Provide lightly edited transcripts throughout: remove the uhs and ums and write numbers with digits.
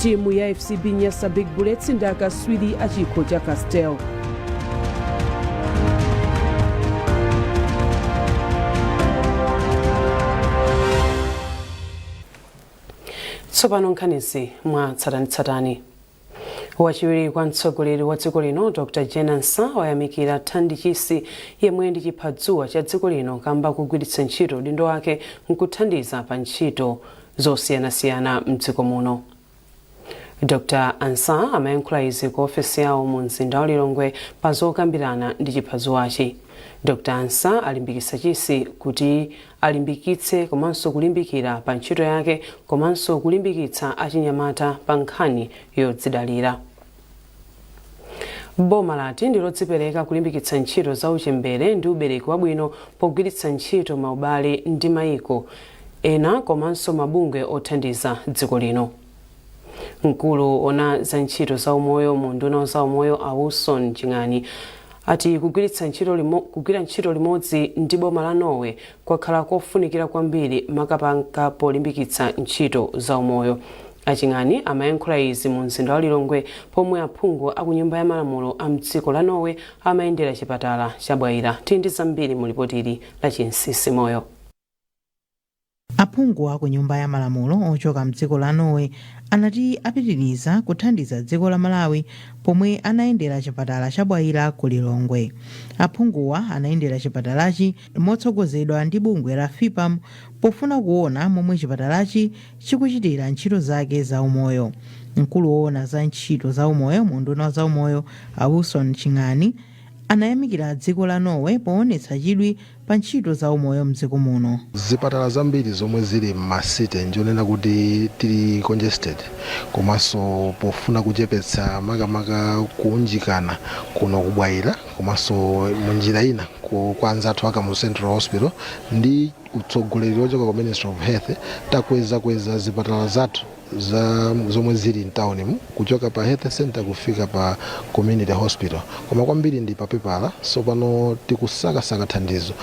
Timu ya FCB Nyasa Big Bullets ndi akaswiri a chikho cha Castel. Tsopano nkhanizi mwa tsatanetsatane. Wachiwiri kwa mtsogoleri wa dziko lino Dr Jane Ansah wayamikira Thandi Chisi, yemwe ndi chiphadzuwa cha dziko lino, kamba kugwiritsa ntchito udindo wake nkuthandiza pa ntchito zosiyanasiyana mdziko muno. Dr Ansah amayankhula izi ku ofesi yawo mu mzinda wa Lilongwe pa zokambirana ndi chiphadzuwachi. Dr Ansah alimbikitsa Chisi kuti alimbikitse komanso kulimbikira pa ntchito yake komanso kulimbikitsa achinyamata pa nkhani yodzidalira. Boma lati ndi lodzipereka kulimbikitsa ntchito za uchembere ndi ubereki wabwino pogwiritsa ntchito maubale ndi maiko ena komanso mabungwe othandiza dziko lino. Mkulu ona za ntchito za umoyo mu unduna za umoyo, a Wilson Ching'ani, ati kugwira ntchito limodzi ndi boma la Norway kwakhala kofunikira kwambiri, makamaka polimbikitsa ntchito za umoyo. A Ching'ani amayankhula izi mu mzinda wa Lilongwe pomwe aphungu aku Nyumba ya Malamulo a mdziko la Norway amayendera chipatala cha Bwaila. Tili ndi zambiri mu lipoti ili la Chinsisi Moyo. Aphungu a ku Nyumba ya Malamulo ochoka mdziko la Norway anati apitiriza kuthandiza dziko la Malawi pomwe anayendera chipatala cha Bwaila ku Lilongwe. Aphunguwa anayendera chipatalachi motsogozedwa ndi bungwe la FPAM pofuna kuona momwe chipatalachi chikuchitira ntchito zake za umoyo. Mkulu woona za ntchito za umoyo mu unduna wa za umoyo, a Wilson Ching'ani, anayamikira dziko la Norway poonetsa chidwi pa ntchito za umoyo mdziko muno. Zipatala zambiri zomwe zili m'ma city njonena kuti tili congested, komanso pofuna kuchepetsa makamaka kuunjikana kuno ku Bwaila komanso munjira ina kwa anzathu a Kamuzu Central Hospital, ndi utsogoleri wochoka ku Ministry of Health, takwezakweza zipatala zathu za zomwe zili mtaunimu kuchoka pa health center kufika pa community hospital, koma kwambiri ndi papepala. So pano tikusakasaka thandizo,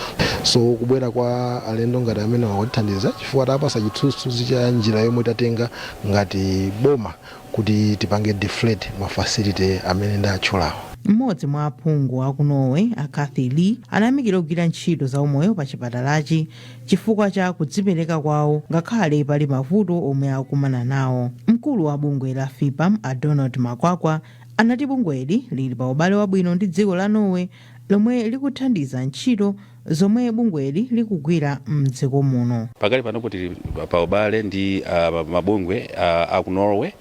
so kubwera kwa alendo ngati amene wakutithandiza chifukwa tapasa chithunzithunzi cha njira yomwe tatenga ngati boma kuti tipange deflate ma facility amene ndatchulawo. Mmodzi mwa aphungu a ku Norway, a Kathy Lie, anayamikira ogwira ntchito za umoyo pa chipatalachi chifukwa cha kudzipereka kwawo ngakhale pali mavuto omwe akukumana nawo. Mkulu wa bungwe la FPAM, a Donald Makwakwa, anati bungweli lili pa ubale wabwino ndi dziko la Norway lomwe likuthandiza ntchito zomwe bungweli likugwira mdziko muno. Pakali panopo tili pa ubale ndi mabungwe aku Norway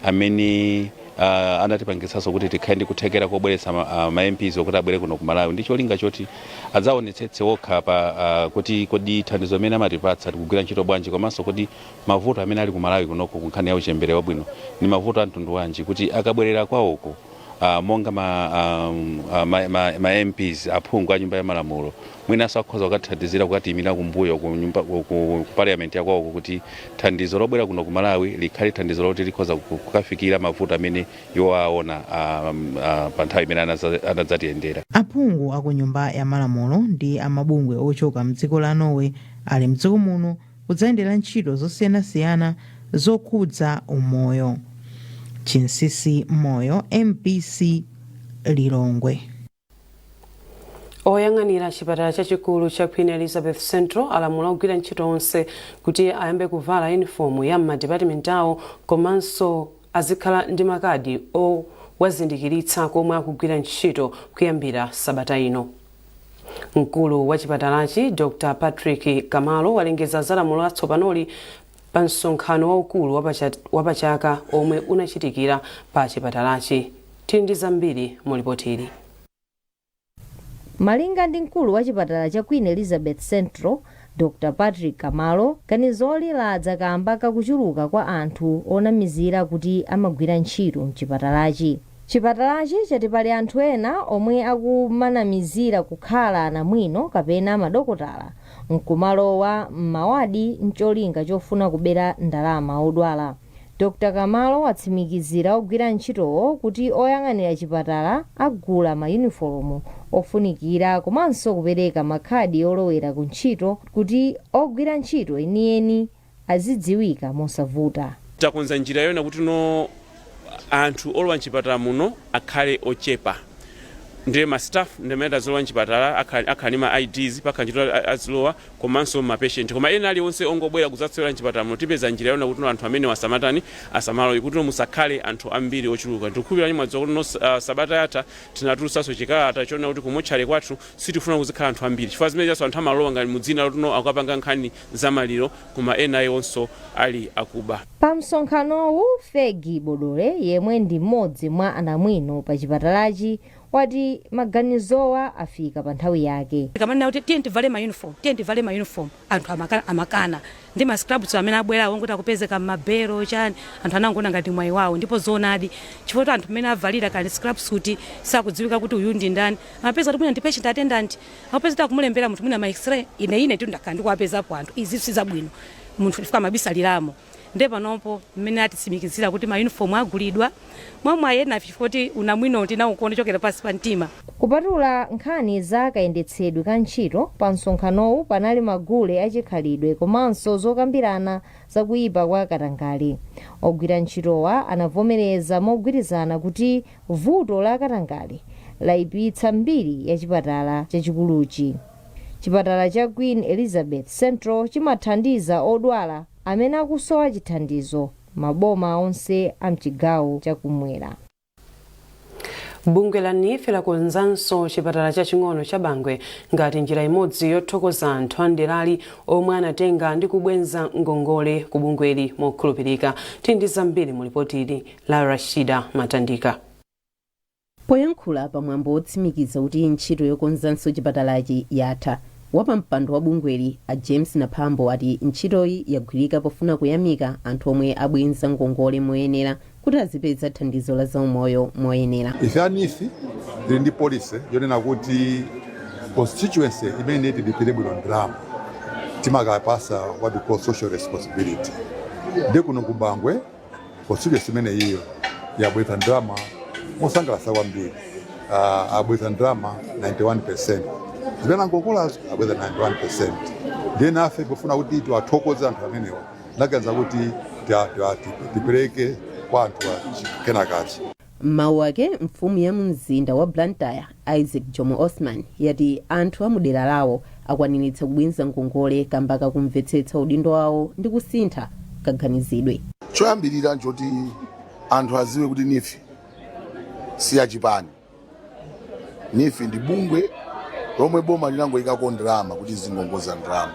amene anatipangitsanso kuti tikhale ndi kuthekera kobweretsa ma MPs okuti abwere kuno ku Malawi ndi cholinga choti adzaonetsetse okha pa kuti kodi thandizo limene amatipatsa tikugwira ntchito bwanji, komanso kodi mavuto amene ali ku Malawi kunoko ku nkhani ya uchembere wabwino ndi mavuto a mtundu wanji, kuti akabwerera kwawoko monga ma MPs, aphungu a Nyumba ya Malamulo, mwinanso akhoza kukathandizira, kukatiyimira kumbuyo ku nyumba ku parliament yakwawoko, kuti thandizo lobwera kuno ku Malawi likhale thandizo loti likhoza kukafikira mavuto amene iwo aona pa nthawi imene anadzatiyendera. Aphungu a ku Nyumba ya Malamulo ndi amabungwe ochoka mdziko la Norway ali mdziko muno kudzayendera ntchito zosiyanasiyana zokhudza umoyo. Chinsisi Moyo, MBC, Lilongwe. Oyang'anira chipatala chachikulu cha Queen Elizabeth Central alamula ogwira ntchito onse kuti ayambe kuvala yunifomu ya m'madipatimenti awo komanso azikhala ndi makadi owazindikiritsa komwe akugwira ntchito kuyambira sabata ino. Mkulu wa chipatalachi, Dr Patrick Kamalo, walengeza za lamulo latsopanoli pa msonkhano waukulu wapachaka omwe unachitikira pa chipatalachi. Tili ndi zambiri mu lipoti ili. Malinga ndi mkulu wa chipatala cha Queen Elizabeth Central, Dr Patrick Kamalo, ganizoli ladza kamba kakuchuluka kwa anthu onamizira kuti amagwira ntchito mchipatalachi. Chipatalachi chati pali anthu ena omwe akumanamizira kukhala anamwino kapena madokotala nkumalowa m'mawadi ncholinga chofuna kubera ndalama odwala. Dr Kamalo watsimikizira ogwira ntchitowo kuti oyang'anira chipatala agula mayunifolomu ofunikira komanso kupereka makhadi olowera ku ntchito kuti ogwira ntchito enieni azidziwika mosavuta. Takonza njira yona kuti no anthu olowa mchipatala muno akhale ochepa, ndiye ma staff ndimene azilowa mchipatala akhala ndi ma IDs, pakhala ntchito azilowa komanso ma patient. Koma ena aliwonse ongobwera kudzatsewera mchipatala muno, tipeza njira yona kuti no anthu amene asamatani, asamalowe, kuti no musakhale anthu ambiri ochuluka. Ndikukhulupirira mwadziwa kuti no sabata yatha tinatulutsanso chikalata chona kuti kumotchale kwathu sitifuna kuzikhala anthu ambiri, chifukwa zimene zaso anthu amalowa ngati mudzina loti no akapanga nkhani zamaliro, koma ena ayonso ali akuba. Pa msonkhanowu, Fegi Bodole, yemwe ndi mmodzi mwa anamwino pa chipatalachi, wati maganizowa afika pa nthawi yake. Kamanena kuti tiye tivale ma uniform, tiye tivale ma uniform, anthu amakana ndi ma scrubs amene abwerawo kuti akupezeka m'mabero chani. Anthu anangoona ngati mwayi wawo, ndipo zoonadi, chifukwa kuti anthu amene avalira kali scrub suit sakudziwika kuti uyu ndi ndani. Amapeza kuti mwina ndi patient attendant, amapeza kuti akumulembera munthu mwina ma X-ray. Ine tu ndakhala ndikuwapezapo anthu. Izi si zabwino, munthu chifukwa amabisaliramo. Ndiye panopo mmene atitsimikizira kuti ma uniform agulidwa, mwamwe ayena, chifukwa kuti unamwino tinawukonda chokera pansi pa mtima. Kupatula nkhani za kayendetsedwe ka ntchito, pa msonkhanowu panali magule achikhalidwe komanso zokambirana zakuyipa kwa katangale. Ogwira ntchitowa anavomereza mogwirizana kuti vuto la katangale layipitsa mbiri ya chipatala chachikuluchi. Chipatala cha Queen Elizabeth Central chimathandiza odwala amene akusowa chithandizo maboma onse a mchigawo chakumwera. Bungwe la NEEF lakonzanso chipatala chaching'ono cha Bangwe ngati njira imodzi yothokoza anthu a mderali omwe anatenga ndi kubwenza ngongole ku bungweli mokhulupirika. Tili ndi zambiri mu lipoti la Rashida Matandika. Poyankhula pamwambo wotsimikiza kuti ntchito yokonzanso chipatalachi yatha, wapampando wa bungweli a James Naphambo ati ntchitoyi yagwirika pofuna kuyamika anthu omwe abwenza ngongole moyenera kuti azipeza thandizo la zaumoyo moyenera. Ife a NEEF tili ndi policy yonena kuti constituency imene tilipire bwino ndalama timakapasa what we call social responsibility. Ndi kuno ku Bangwe, constituency imene iyo yabweza ndalama mosangalatsa kwambiri. Abweza ndalama 91, zimene angongolazo abweza 91. Ndiye nafe pofuna kuti tiwathokoze anthu amenewa, naganiza kuti tipereke kwa anthu kenakachi. M'mawu ake, mfumu ya mumzinda wa Blantyre Isaac Jomo Osman yati anthu amudera lawo akwaniritsa kubwenza ngongole kamba kakumvetsetsa udindo wawo ndi kusintha kaganizidwe. Choyambirira nchoti anthu aziwe kuti NEEF si yachipani. NEEF ndi bungwe lomwe boma linangoyikako ndalama kuti zingongoza ndalama.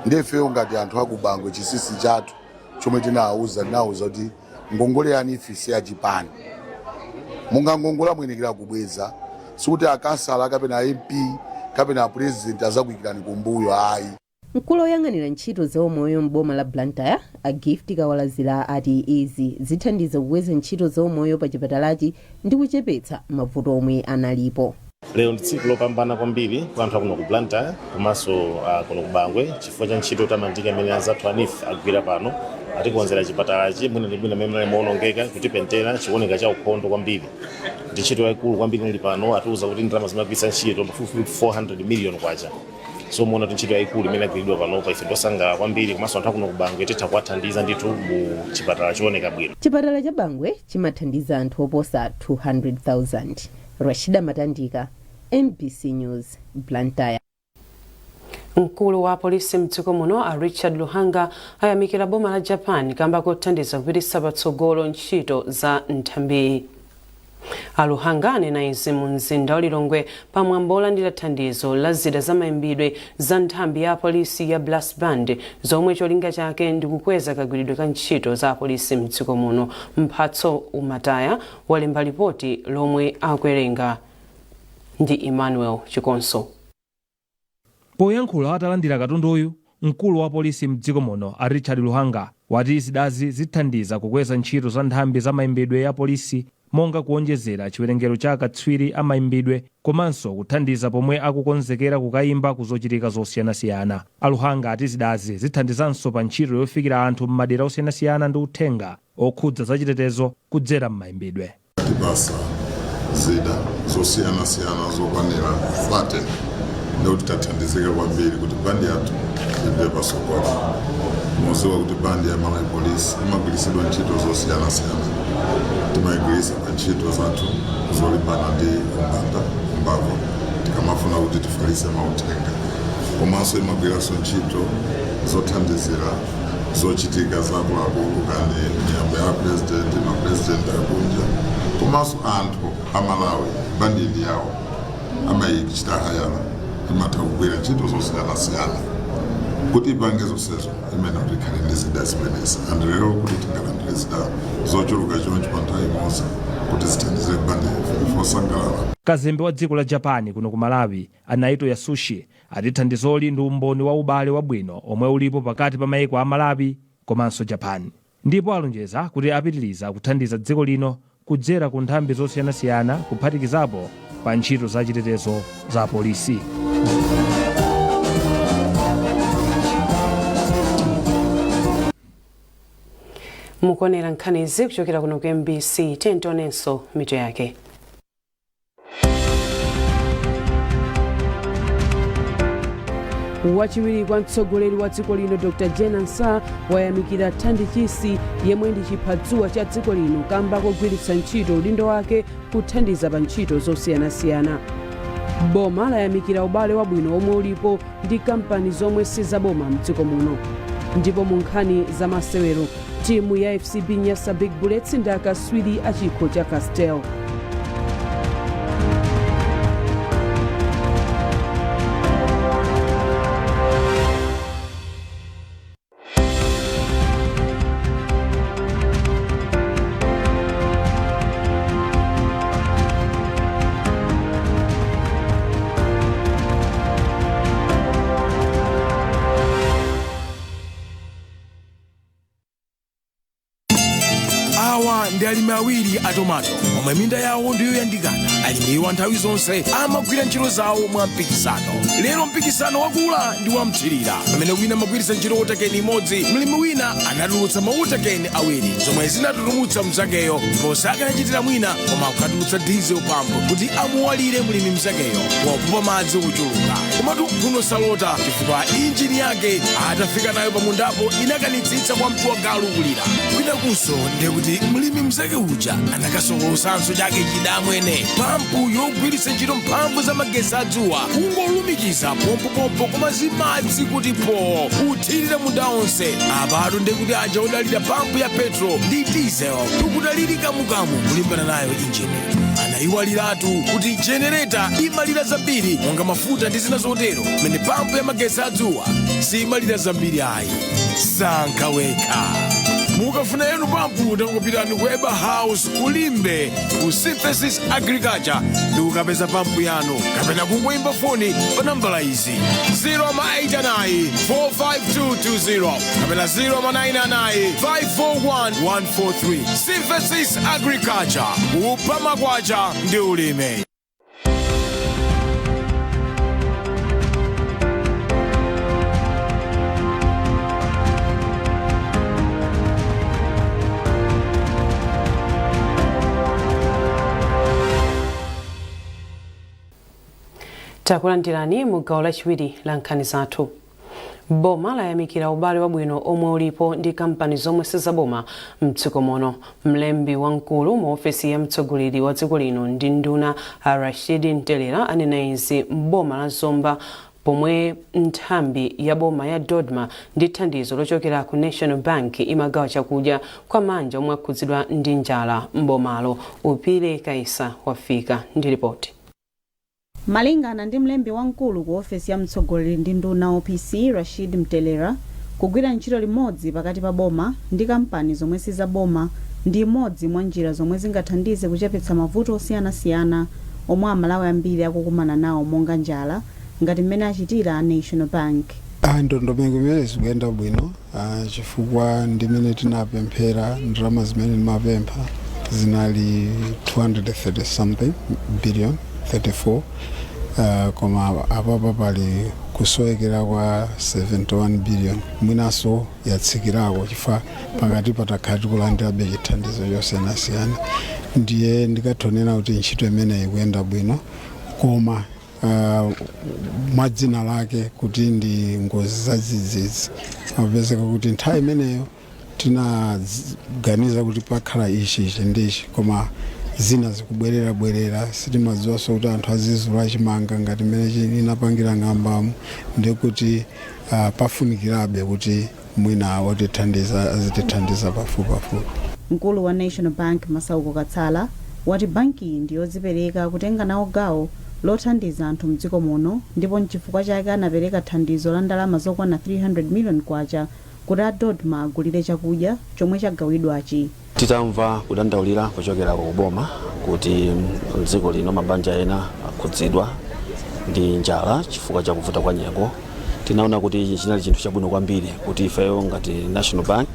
Ndefeyo ngati anthu akubangwe, chinsinsi chathu chomwe tinawauza kuti ngongole ya NEEF si yachipani. Mungangongola, muyenekera kubweza. Sikuti akansala kapena MP kapena president azakuyikirani kumbuyo, ayi. Mkulu woyang'anira ntchito zaumoyo m'boma la Blantyre a Gift Kawalazira ati izi zithandiza kukweza ntchito zaumoyo pa chipatalachi ndi kuchepetsa mavuto omwe analipo. Lero ndi tsiku lopambana kwambiri kwa anthu akuno ku Blantyre komanso kuno ku Bangwe chifukwa cha ntchito yotamandika imene anzathu a NEEF agwira pano. Atikonzera chipatalachi mwina ndi mwina mmene munali moonongeka, kutipentera chikuoneka cha ukhondo kwambiri. Ndi ntchito yayikulu kwambiri ili pano. Atiuza kuti ndalama zimagwiritsa ntchito pafupifupi 400 million kwacha, so muona kuti ntchito yayikulu imene agwiridwa panopa. Ife tosangalala kwambiri, komanso anthu akuno ku Bangwe titha kuwathandiza ndithu mu chipatala chooneka bwino. Chipatala cha Bangwe chimathandiza anthu oposa 200,000. Rashida Matandika, MBC News, Blantyre. Mkulu wa polisi mdziko muno a Richard Luhanga ayamikira boma la Japan kamba kothandiza kupititsa patsogolo ntchito za nthambiyi. A Luhanga anena izi mu mzinda wa Lilongwe pamwambo olandira thandizo la zida zamayimbidwe za nthambi ya polisi ya brass band, zomwe cholinga chake ndi kukweza kagwiridwe ka ntchito za apolisi mdziko muno. Mphatso Umataya walemba lipoti lomwe akuwerenga ndi Emmanuel Chikonso. Poyankhula atalandira katunduyu, mkulu wa polisi mdziko muno a Richard Luhanga wati zidazi zithandiza kukweza ntchito za nthambi za mayimbidwe ya polisi, monga kuonjezera chiwerengero cha akatswiri a mayimbidwe komanso kuthandiza pomwe akukonzekera kukayimba kuzochitika zosiyanasiyana. Aluhanga ati zidazi zithandizanso pa ntchito yofikira anthu m'madera osiyanasiyana ndi uthenga okhudza zachitetezo kudzera m'mayimbidwe. Tipasa zida zosiyanasiyana zokwanira 30, ndikuti tathandizika kwambiri kuti bandi yathu ipite pasogolo. Muziwa kuti bandi ya Malawi Police imagwiritsidwa ntchito zosiyanasiyana. Timayigwiritsa pa ntchito zathu zolimbana ndi umbanda, umbava, tikamafuna kuti tifalitse mauthenga, komanso imagwiranso ntchito zothandizira zochitika zakuluakulu, kani miyambo ya president, mapresident akunja, komanso anthu amalawi. Bandi ndi yawo, amayichita hayala, imatha kugwira ntchito zosiyanasiyana. Kuti ipange zonsezo imene kuti ikhale ndi zida zimenezi, and lero kuti tingalandire zida zochuluka choncho pa nthawi imodzi kuti zithandizire bandi, ife osangalala. Kazembe wa dziko la Japan kuno ku Malawi, a Naito Yasushi, ati thandizoli ndi umboni wa ubale wabwino omwe ulipo pakati pa maiko a Malawi komanso Japan, ndipo alonjeza kuti apitiriza kuthandiza dziko lino kudzera ku nthambi zosiyanasiyana, kuphatikizapo pa ntchito za chitetezo za polisi. Mukuonera nkhanizi kuchokera kuno ku MBC. Tionenso mitu yake. Wachiwiri kwa mtsogoleri wa dziko lino Dr Jane Ansah wayamikira Thandi Chisi, yemwe ndi chiphadzuwa cha dziko lino, kamba kogwiritsa ntchito udindo wake kuthandiza pa ntchito zosiyanasiyana. Boma layamikira ubale wabwino omwe ulipo ndi kampani zomwe sizaboma mdziko muno. Ndipo mu nkhani za masewero, timu ya FCB Nyasa Big Bullets ndi akaswiri a chikho cha Castel. Awa ndi alimi awiri a tomato omwe minda yawo ndiyoyandikana. Alimiwa nthawi zonse amagwira ntchito zawo mwa mpikisano. Lero mpikisano wakula ndi wamthirira. Pamene wina amagwiritsa ntchito water can imodzi, mlimi wina anatulutsa ma water can awiri, zomwe zinatutumutsa mnzakeyo, ndipo sakanachitira mwina koma kukatulutsa diesel pump kuti amuwalire mlimi mnzakeyo popopa madzi ochuluka. Komatu mphuno salota, chifukwa injini yake atafika nayo pamundapo inakanitsitsa kwa mtu wa galu kulira. Kwinakunso ndiye kuti mlimi mnzake uja anakasokolosanso chake chidamwene, pampu yogwiritsa ntchito mphamvu za magetsi adzuwa, kungolumikiza pompopompo koma zimadzi kuti po uthirire munda onse. Apatu ndiye kuti aja odalira pampu ya petrol ndi diesel tukutaliri kamukamu kulimbana nayo injini. Anayiwaliratu kuti jenereta imalira zambiri monga mafuta ndi zina zotero, pamene pampu ya magetsi adzuwa simalira zambiri ayi. Sankha wekha. Mukafuna yanu pampu, tangopitani ku Eba House kulimbe ku Synthesis Agriculture ndi kukapeza pampu yanu, kapena kungoimba foni pa nambala izi: 089 45220 kapena 099 541 143. Synthesis Agriculture, kupha makwacha ndi ulimi. Takulandirani mu gawo lachiwiri la nkhani zathu. Boma layamikira ubale wabwino omwe ulipo ndi kampani zomwe sizaboma mdziko muno. Mlembi wamkulu mu ofesi ya mtsogoleri wa dziko lino ndi nduna a Rashid Mtelera anena izi m'boma la Zomba, pomwe nthambi ya boma ya DoDMA ndi thandizo lochokera ku National Bank imagawa chakudya kwa mabanja omwe akhudzidwa ndi njala m'bomalo. Upile Kaisa wafika ndi ripoti. Malingana ndi mlembi wamkulu ku ofesi ya mtsogoleri ndi nduna OPC Rashid Mtelera, kugwira ntchito limodzi pakati pa boma ndi kampani zomwe sizaboma ndi imodzi mwa njira zomwe zingathandize kuchepetsa mavuto osiyanasiyana omwe Amalawi ambiri akukumana nawo monga njala, ngati mmene achitira a National Bank. Ndondomeko imene zikuyenda bwino, chifukwa ndimene tinapemphera ndalama zimene timapempha zinali 230 something billion, 34, koma apapa pali kusowekera kwa 71 billion, mwinanso yatsikirako chifukwa pakati patakhala tikulandirabe chithandizo chosiyanasiyana. Ndiye ndikathonena kuti ntchito imeneyi ikuyenda bwino, koma mwa dzina lake kuti ndi ngozi zadzidzidzi, Amapezeka kuti nthawi imeneyo tinaganiza kuti pakhala ichi, ichi ndi ichi, koma zina zikubwererabwerera. Sitimadziwanso kuti anthu azizula chimanga ngati mmene inapangira ng'ambamo, ndikuti pafunikirabe kuti mwina otithandiza azitithandiza pafupipafupi. Mkulu wa National Bank Masauko Katsala wati bankiyi ndi yodzipereka kutenga nawo gawo lothandiza anthu mdziko muno, ndipo nchifukwa chake anapereka thandizo la ndalama zokwana 300 million kwacha kuti a DoDMA agulire chakudya chomwe chagawidwachi. Titamva kudandaulira kuchokera ku boma kuti mdziko lino mabanja ena akhudzidwa ndi njala chifukwa cha kuvuta kwa nyengo, tinaona kuti ichi chinali chinthu chabwino kwambiri kuti ifeyo ngati National Bank,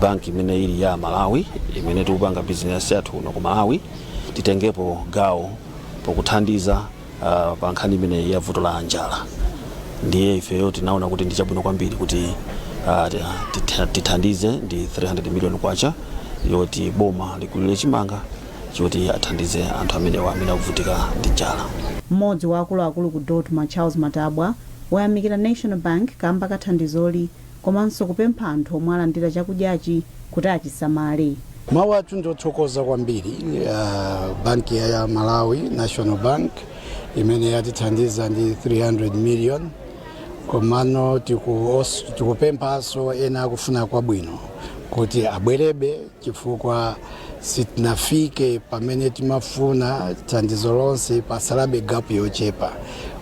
banki imene ili ya Malawi, imene tikupanga bizinesi yathu kuno ku Malawi, titengepo gawo pokuthandiza pa nkhani imeneyi ya vuto la njala. Ndiye ifeyo tinaona kuti ndi chabwino kwambiri kuti tithandize ndi 300 million kwacha yoti boma ligulire chimanga choti athandize anthu amenewa amene akuvutika ndi njala. Mmodzi wa akuluakulu ku DoDMA, Charles Matabwa, wayamikira National Bank kamba ka thandizoli komanso kupempha anthu omwe alandira chakudyachi kuti achisamale. Mawu athu ndiothokoza kwambiri banki ya Malawi, National Bank, imene yatithandiza ndi 300 million. Komano tikupemphanso ena akufuna kwabwino kuti abwerebe, chifukwa sitinafike pamene timafuna thandizo lonse, pasalabe gap yochepa.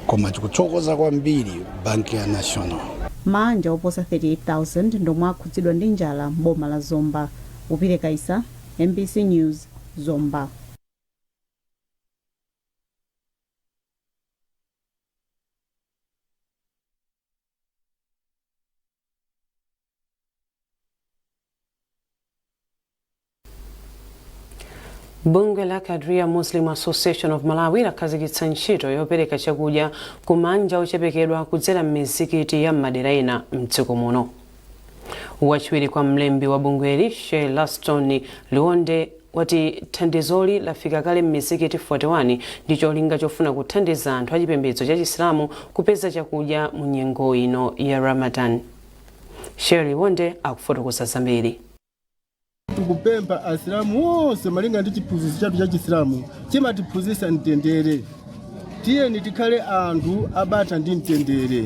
Koma tikuthokoza kwambiri banki ya National. Mabanja oposa 38,000 ndomwe akhudzidwa ndi njala m'boma la Zomba. Upire Kaisa, MBC News, Zomba. Bungwe la Quadria Muslim Association of Malawi lakhazikitsa ntchito yopereka chakudya ku mabanja ochepekedwa kudzera m'mizikiti ya m'madera ena mdziko muno. Wachiwiri kwa mlembi wa bungweli, Sheikh Laston Liwonde, wati thandizoli lafika kale m'mizikiti 41 ndi cholinga chofuna kuthandiza anthu achipembedzo cha Chisilamu kupeza chakudya mu nyengo ino ya Ramadan. Sheikh Liwonde akufotokoza zambiri. Tikupempha Asilamu onse, malinga ndi chiphunzitso chathu cha Chisilamu chimatiphunzitsa mtendere, tiyeni tikhale anthu abata ndi mtendere.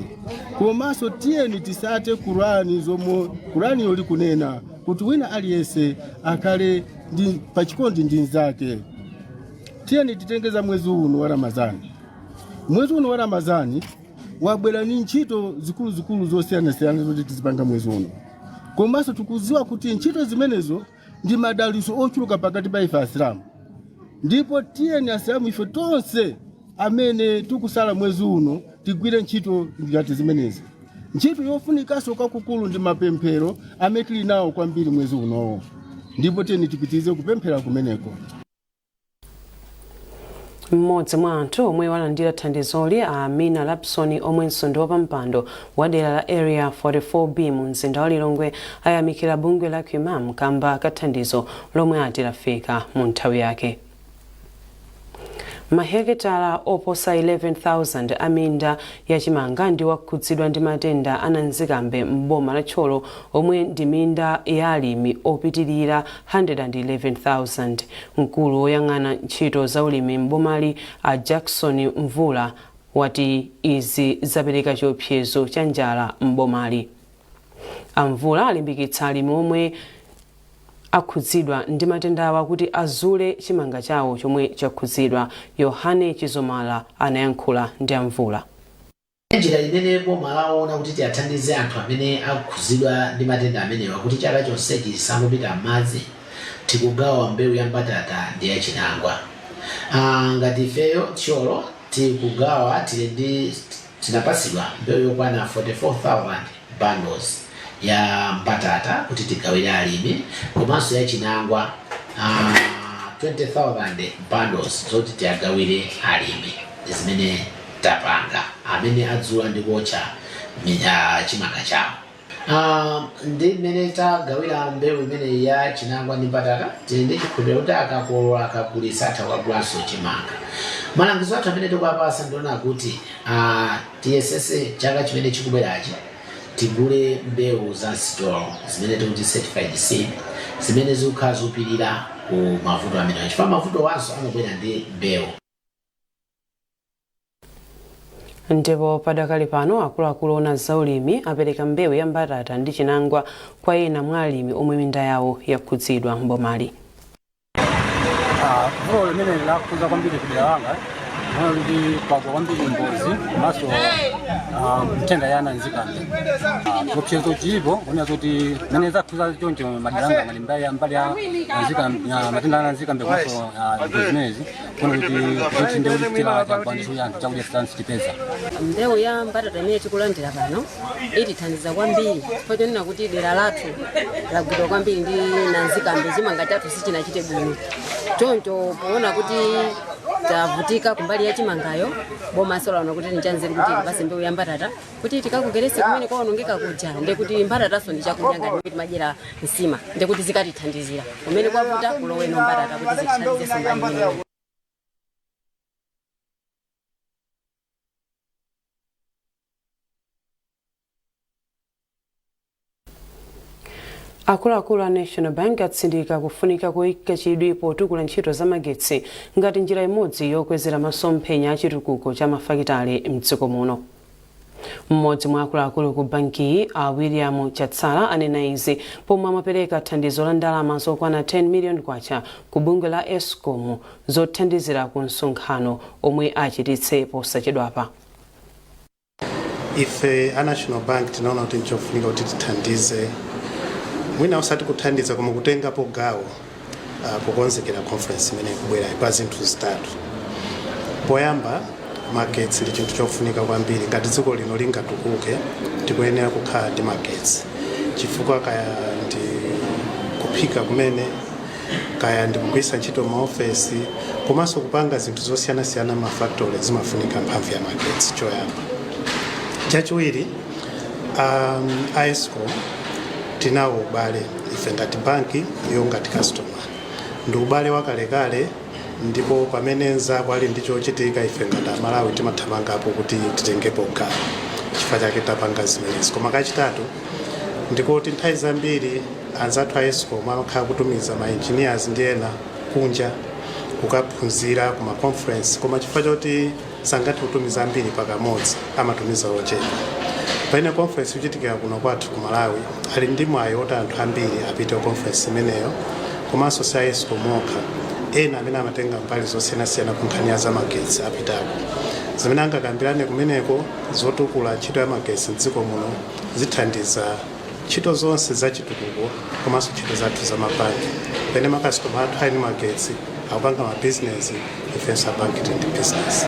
Komanso tiyeni tisate Kurani, zomwe Kuraniyo likunena kuti wina aliyense akhale ndi pachikondi ndi mnzake. Tiyeni titenge za mwezi uno wa Ramazani. Mwezi uno wa Ramazani wabwera ni ntchito zikuluzikulu zosiyanasiyana zoti tizipanga mwezi uno, komanso tikudziwa kuti ntchito zimenezo ndi madalitso ochuluka pakati pa ife Asilamu. Ndipo tiyeni Asilamu ife tonse amene tikusala mwezi uno tigwire ntchito ngati zimenezi. Ntchito yofunikanso kwakukulu ndi mapemphero amene tili nawo kwambiri mwezi unowo, ndipo tiyeni tipitirize kupemphera kumeneko. Mmodzi mwa anthu omwe walandira thandizoli, a Amina Lapson, omwenso ndi wapampando wa dera la Area 44B mu mzinda wa Lilongwe, ayamikira bungwe la QMAM kamba ka thandizo lomwe ati lafika mu nthawi yake. Mahekitala oposa 11,000 a minda yachimanga ndi wakhudzidwa ndi matenda a nanzikambe m'boma la Thyolo, omwe ndi minda ya alimi opitilira 111,000. Mkulu woyang'ana ntchito za ulimi m'bomali, a Jackson Mvula, wati izi zapereka chiopsezo cha njala m'bomali. A Mvula alimbikitsa alimi omwe akhudzidwa ndi matendawa kuti azule chimanga chawo chomwe chakhudzidwa. Yohane Chizomala anayankhula ndi a Mvula. Njira imene boma laona kuti tiathandize anthu amene akhudzidwa ndi matenda amenewa kuti chaka chonsechi chisangopita m'madzi, tikugawa mbewu ya mbatata ndi ya chinangwa. Ngati ifeyo Thyolo tikugawa, tili ndi tinapatsidwa mbewu yokwana 44,000 bundles ya mbatata kuti tigawire alimi, komanso ya chinangwa 20,000 bundles zoti tiagawire alimi. Zimene tapanga, amene adzula ndi kuotcha chimanga chawo, ndi mmene tagawira mbewu imeneyi ya chinangwa ndi mbatata, tili ndi chikhulupiriro kuti akakolola, akagulitsa, atha kukagulanso chimanga. Malangizo athu amene tikuwapasa ndiona kuti tiyesese chaka chimene chikubwerachi Tigule mbewu za sitolo zimene tikuti certified seed, zimene zikukhala zopirira ku mavuto amenewa, chifukwa mavuto wanso amabwera ndi mbewu. Ndipo padakali pano akuluakulu ona zaulimi apereka mbewu ya mbatata ndi chinangwa kwa ena mwa alimi omwe minda yawo yakhudzidwa mbomali. Vuto limene lakhuza kwambiri kudera langa lino liti kwagwa kwambiri mbozi komanso nthenda ya nanzikambe. Chiopsezo chilipo kunena zoti mene zakhuza choncho madera anga ngati mbali ya nanzikambe, matenda a nanzikambe komanso mbozi zimenezi, kuona kuti zoti ndi kuti chila chagwa ndithu, anthu chakudya sitipeza. Mbewu ya mbatata imene tikulandira pano itithandiza kwambiri chifukwa chonena kuti dera lathu lagwidwa kwambiri ndi nanzikambe, chimanga chathu sichinachite bwino. Choncho poona kuti tavutika kumbali ya chimangayo, bomaso laona kuti nchanzeru kuti tipase mbewu ya mbatata kuti tikakokerese kumene kwaonongeka kuja, ndekuti mbatataso ndi chakudya ngati mmene timadyera nsima, ndekuti zikatithandizira kumene kwavuta kuloweno mbatata kuti zitithandizenso mbali imeneyo. Akuluakulu a National Bank atsindika kufunika koyika chidwi potukula ntchito za magetsi ngati njira imodzi yokwezera masomphenya a chitukuko cha mafakitale mdziko muno. Mmodzi mwa akuluakulu ku bankiyi, a William Chatsala, anena izi pomwe amapereka thandizo la ndalama zokwana 10 million kwacha ku bungwe la ESCOM zothandizira ku msonkhano omwe achititse posachedwapa. Ife a National Bank tinaona kuti nchofunika kuti tithandize, mwina osati kuthandiza koma kutengapo gawo pokonzekera conference imene ikubwera pa zinthu zitatu. Poyamba, magetsi ndi chinthu chofunika kwambiri. Ngati dziko lino lingatukuke, tikuyenera kukhala ndi magetsi, chifukwa kaya ndi kuphika kumene, kaya ndi kugwiritsa ntchito maofesi, komanso kupanga zinthu zosiyanasiyana mafactory, zimafunika mphamvu ya magetsi, choyamba. Chachiwiri, a ESCOM tinawo ubale, ife ngati banki, iwo ngati customer, ndi ubale wakalekale, ndipo pamene nzako ali ndi chochitika, ife ngati Amalawi timathamangapo kuti titengepo gawo, chifukwa chake tapanga zimenezi. Koma kachitatu ndikuti nthawi zambiri anzathu a ESCOM amakhala kutumiza ma engineers ndi ena kunja kukaphunzira ku ma conference, koma chifukwa choti sangathe kutumiza ambiri pakamodzi, amatumiza ochepa. Pamene conference ikuchitikira kuno kwathu ku Malawi, ali ndi mwayi woti anthu ambiri apite ku conference imeneyo, komanso si a ESCOM okha, ena amene amatenga mbali zosiyanasiyana ku nkhani ya zamagetsi apitako. Zimene angakambirane kumeneko zotukula ntchito ya magetsi mdziko muno zithandiza ntchito zonse zachitukuko komanso ntchito zathu za mabanki. Pamene makasitoma athu ali ndi magetsi, akupanga mabizinesi, ifenso abanki tili ndi bizinesi.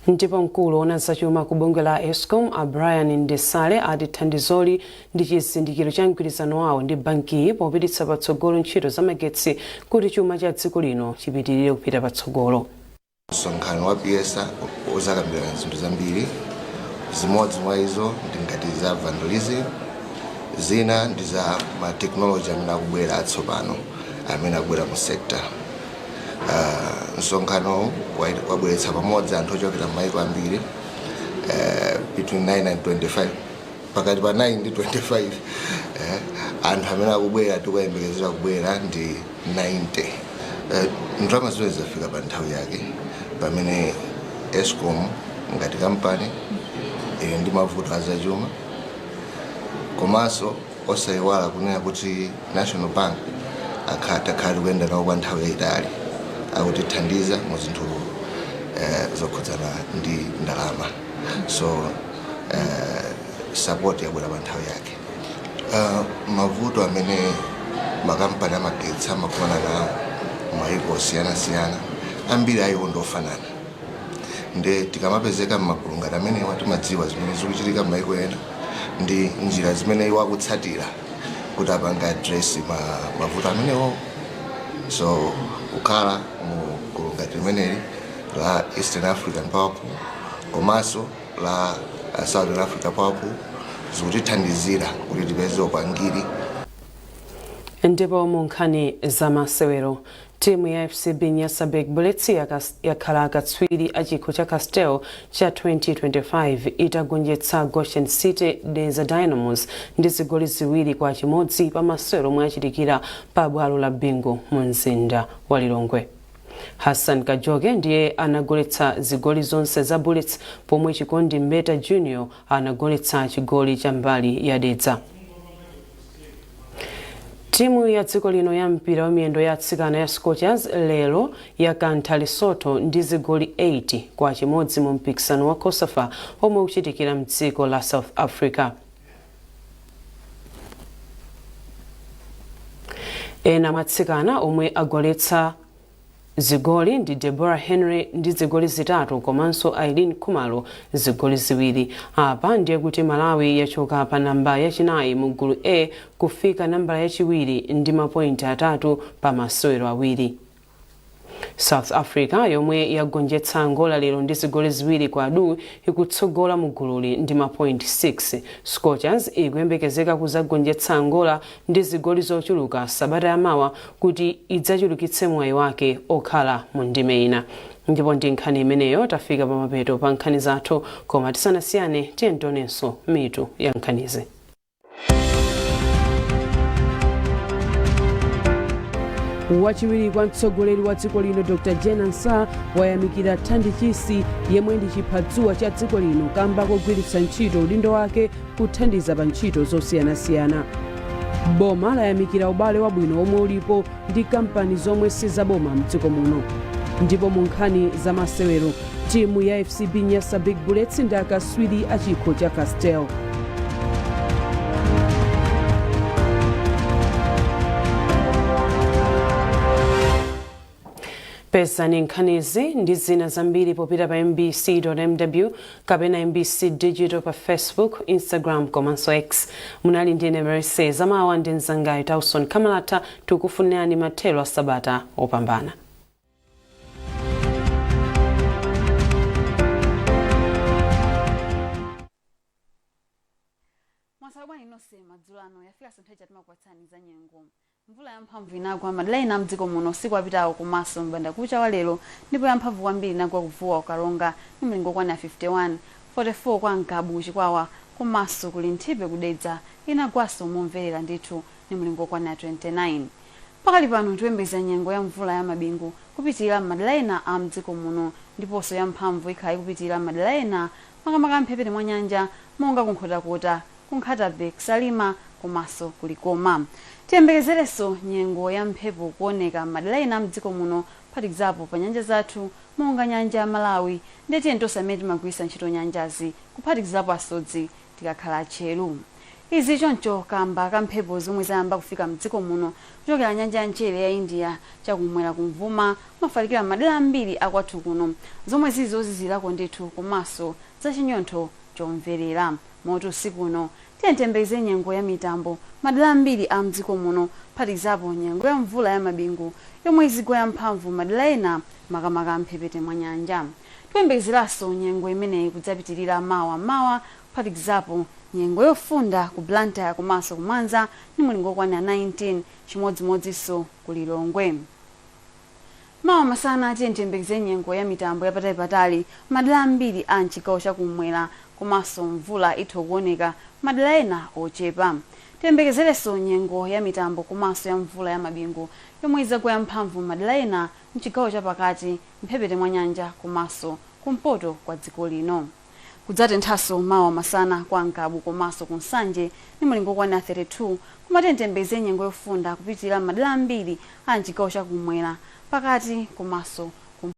Ndipo mkulu woona zachuma ku bungwe la ESCOM, a Brian Ndesale, ati thandizoli ndi chizindikiro cha mgwirizano wawo ndi bankiyi popititsa patsogolo ntchito za magetsi kuti chuma cha dziko lino chipitirire kupita patsogolo. Msonkhano wa PIESA uzakambirana zinthu zambiri. Zimodzi mwa izo ndi ngati za vandalism, zina ndi za ma technology amene akubwera atsopano, amene akubwera mu sector. Msonkhano wabweretsa pamodzi anthu ochokera m'mayiko ambiri, between 9 and 25, pakati pa 9 ndi 25. Anthu amene akubwera, tikuyembekezera kubwera ndi 90. Ndalama zimene zafika pa nthawi yake pamene ESCOM ngati kampani ili ndi mavuto azachuma, komanso osayiwala kunena kuti National Bank takhala tikuyenda nawo kwa nthawi yayitali, akutithandiza mu zinthu zokhudzana ndi ndalama, so support yabwera pa nthawi yake. Mavuto amene makampani amagetsi amakumana nawo mayiko osiyanasiyana, ambiri ayiwo ndofanana, nde tikamapezeka m'magulu ngati amenewa timadziwa zimene zikuchitika m'mayiko ena ndi njira zimene iwo akutsatira kuti apange address mavuto amenewo. So kukhala mu gulu ngati limeneli la Eastern African Power Pool komanso la Southern Africa Power Pool zikutithandizira kuti tipeze upangiri. Ndipo mu nkhani za masewero, Timu ya FCB Nyasa Big Bullets yakhala akatswiri a chikho cha Castel cha 2025 itagonjetsa Goshen City Dedza Dynamos ndi zigoli 2-1 pa masewero omwe achitikira pa bwalo la Bingu mu mzinda wa Lilongwe. Hassan Kajoke ndiye anagoletsa zigoli zonse za Bullets pomwe Chikondi Mbeta Junior anagoletsa chigoli cha mbali ya Dedza. Timu ya dziko lino ya mpira wa miyendo ya atsikana ya Scorchers lero yakantha Lesotho ndi zigoli 8-1 mu mpikisano wa COSAFA omwe ukuchitikira mdziko la South Africa. Ena mwa atsikana omwe agoletsa zigoli ndi Deborah Henry ndi zigoli 3 komanso Eileen Khumalo zigoli 2. Apa ndiye kuti Malawi yachoka pa namba yachinayi mu gulu A kufika nambala yachiwiri ndi mapointi 3 pa masewero 2. South Africa yomwe yagonjetsa Angola lero ndi zigoli 2 kwa du ikutsogola mu gululi ndi mapointi 6. Scorchers ikuyembekezeka kuzagonjetsa Angola ndi zigoli zochuluka sabata yamawa kuti idzachulukitse mwayi wake okhala mu ndime ina. Ndipo ndi nkhani imeneyo tafika pamapeto pa nkhani zathu, koma tisanasiyane tiyeni tionenso mitu ya nkhanizi. Wachiwiri kwa mtsogoleri wa dziko lino Dr Jane Ansah wayamikira Thandi Chisi yemwe ndi chiphadzuwa cha dziko lino kamba kogwiritsa ntchito udindo wake kuthandiza pa ntchito zosiyanasiyana. Boma layamikira ubale wabwino omwe ulipo ndi kampani zomwe sizaboma mdziko muno. Ndipo mu nkhani za masewero, timu ya FCB Nyasa Big Bullets ndi akaswiri a chikho cha Castel. Pezani nkhanizi ndi zina zambiri popita pa mbc.mw kapena MBC Digital pa Facebook, Instagram komanso X. Munali ndine Mercy Zamawa ndi mzangayo Tauson Kamalata, tikufunirani mathero a sabata opambana. Mwaswera bwanji nonse madzulo ano? Yafikanso nthawi ija timakupatsani za nyengo. Mvula yamphamvu inagwa madera ena mdziko muno usiku wapitawo komanso m'bandakucha wa lero, ndipo yamphamvu kwambiri inagwa ku Vuwa, Karonga ndi mlingo okwana 51, 44 kwa Ngabu ku Chikwawa, komanso ku Linthipe ku Dedza inagwanso momverera ndithu ndi mlingo okwana 29. Pakali pano tikuyembekeza nyengo ya mvula ya mabingu kupitilira m'madera ena a mdziko muno, ndiponso ya mphamvu ikhala ikupitilira m'madera ena makamaka mphepete mwa nyanja monga ku Nkhotakota, ku Nkhata Bay, ku Salima komanso ku Likoma. Tiyembekezerenso nyengo ya mphepo kuoneka m'madera ena a mdziko muno kuphatikizapo pa nyanja zathu monga nyanja ya Malawi, ndiye tiyeni tonse amene timagwiritsa ntchito nyanjazi kuphatikizapo asodzi tikakhala tcheru. Izi choncho kamba ka mphepo zomwe zayamba kufika mdziko muno kuchokera nyanja ya mchere ya India chakumwera kumvuma kumafalikira m'madera ambiri a kwathu kuno zomwe zili zozizirako ndithu komanso za chinyontho chomverera. Moti usiku uno tiyeni tiyembekeze nyengo ya mitambo madera ambiri a mdziko muno kuphatikizapo nyengo ya mvula ya mabingu yomwe izigwa ya mphamvu madera ena makamaka mphepete mwa nyanja. Tikuyembekezeranso nyengo imeneyi kudzapitirira mawa mmawa kuphatikizapo nyengo yofunda ku Blantyre komanso ku Mwanza ndi mulingo okwanira 19, chimodzimodzinso ku Lilongwe. Mawa masana tiyeni tiyembekeze nyengo ya mitambo yapatalipatali madera ambiri a mchigawo chakumwera komanso mvula itha kuoneka madera ena ochepa. Tiyembekezerenso nyengo ya mitambo komanso ya mvula ya mabingu yomwe izagwa yamphamvu madera ena mchigawo chapakati, mphepete mwa nyanja komanso kumpoto kwa dziko lino. Kudzatenthanso mawa masana kwa Ngabu komanso ku Nsanje ndi mulingo okwanira 32, koma tiyeni tiyembekeze nyengo yofunda kupitirira madera ambiri a mchigawo chakumwera, pakati komanso